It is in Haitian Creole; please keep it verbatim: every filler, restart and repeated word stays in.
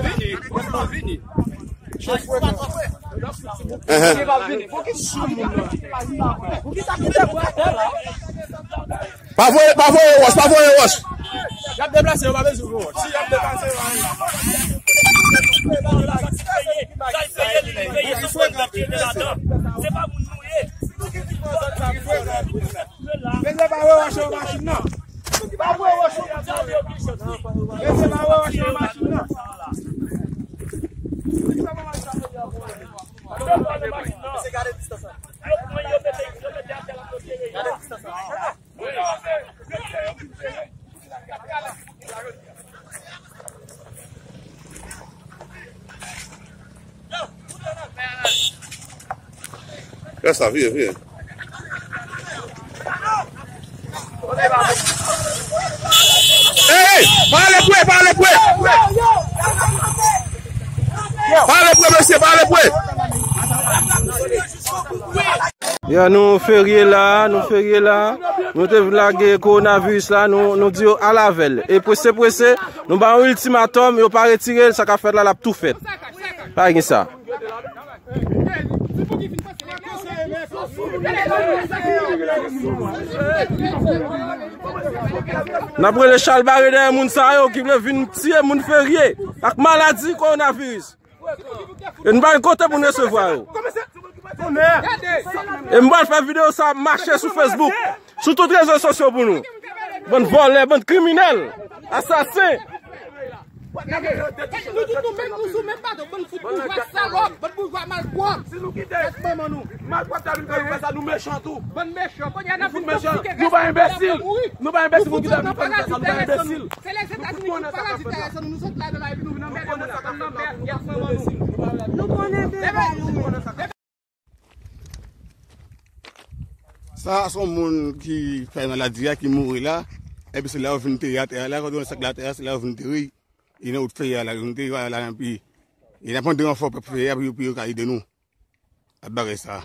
Vini. Vini. Ehn. Pa voye, pa voye wòch, pa voye wòch. Y ap deplase, yo pa bezwen wòch. Si y ap deplase, yo pa bezwen. Se pa moun nou ye. Mesye, pa voye wòch nan machin nan. Pa voye wòch nan machin nan. Mesye, pa voye wòch nan machin nan. Mesye, gade distans la. Gade distans la. Fè sa, vire, vire. Hey, pa ale pre, pa ale pre. Pa ale pre, mesye, pa ale pre. Ya, nou ferye la, nou ferye la. Nou te vin lage kowonaviris la, nou, nou di yo al avè l. E prese, prese, nou ba yon iltimatòm, yo pa retire l, sa k ap fèt la, l ap tou fèt. Pa gen sa. N ap rele chalbare dèyè moun sa yo ki vle vin tiye moun ferye ak maladi kowonaviris. E n pa gen kote pou n resevwa yo. E m pral fè videyo sa ap mache sou Facebook, sou tout rezo sosyo pou nou. Bann vòlè, bann kriminèl, asasen. Nou tout nou menm, nou sou menm bato, bann fout boujwa salòp, bann boujwa malpwòp. Si nou kite manman nou, malpwòt ta vin fè nou fè sa, nou mechan tou. Bann mechan, kounye a n ap vin mechan. Nou pa enbesil. Nou pa enbesil pou kite vin fè nou fè sa, nou pa enbesil. Se Lèzetazini ki parazit dèyè nou, nou sot la, nou la, epi nou vin anmède moun nan, nou anmède, y ap pran manman nou. Nou konnen deba nou menm. Sa se yon moun ki fè maladi a, ki mouri la, epi se la yo vin teye atè a la, kote yon sèk la atè a, se la yo vin teye, e nan wout feye a la, yo vin teye a la, epi, e n ap mande ranfò pèp feye a pou yo, pou yo ka ede nou. Ap bagay sa.